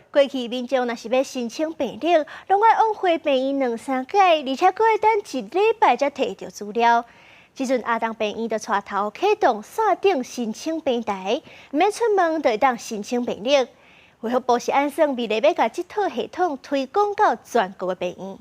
過去民眾若是欲申請病歷，攏愛往回病院兩三擺，而且閣愛等一禮拜才提著資料。這陣亞東病院就帶頭啟動線頂申請平台，毋免出門就會當申請病歷。衛福部是按算未來欲共這套系統推廣到全國的病院。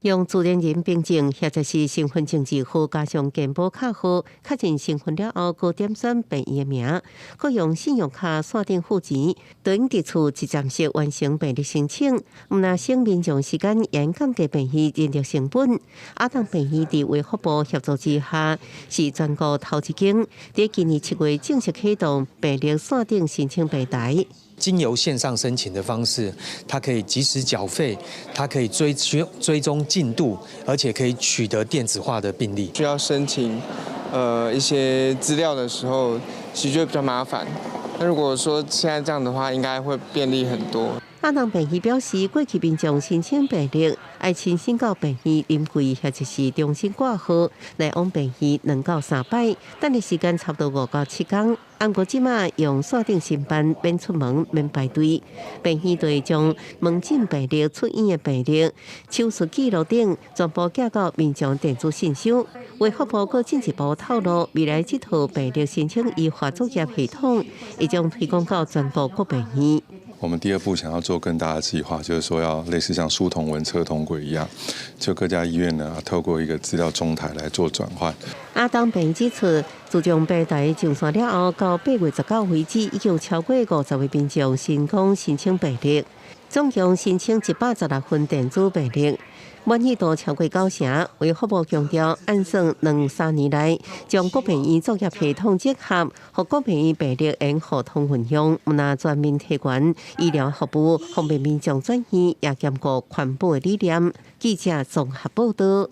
用自然人憑證或者是身份證字號加上健保卡號，確認身份了後，閣點選病院的名，閣用信用卡線頂付錢，等佇厝一站式完成病歷申請，毋但省民眾時間，也降低病院人力成本。亞東病院佇衛福部協助之下，是全國頭一間，佇今年7月正式啟動病歷線頂申請平台。經由線上申請的方式，它可以即時繳費，它可以追蹤進度，而且可以取得電子化的病歷。需要申請一些資料的時候，其實就比較麻煩。那如果說現在這樣的話，應該會便利很多。亞東病院表示，過去民眾申請病歷，愛親身到病院臨櫃或者是中心掛號，來往病院兩到三擺，等的時間差不多5到7工。毋過這馬用線頂申辦，免出門，免排隊。病院就會將門診病歷、出院的病歷、手術記錄等，全部寄到民眾電子信箱。衛福部閣進一步透露，未來這套病歷申請醫學作業系統，會將推廣到全國各病院。我們第二步想要做更大的計劃，就是說要類似像書同文、車同軌一樣，就各家醫院呢，透過一個資料中台來做轉換。亞東病院指出，自從平台上線了後，到8月19為止，已經有超過50位民眾成功申請病歷，總共申請116份電子病歷，滿意度超過九成。衛福部強調，按算兩三年內將各病院作業系統整合，予各病院病歷會互通運用，毋但全面提懸醫療服務，方便民眾轉院，也兼顧環保的理念。記者綜合報道。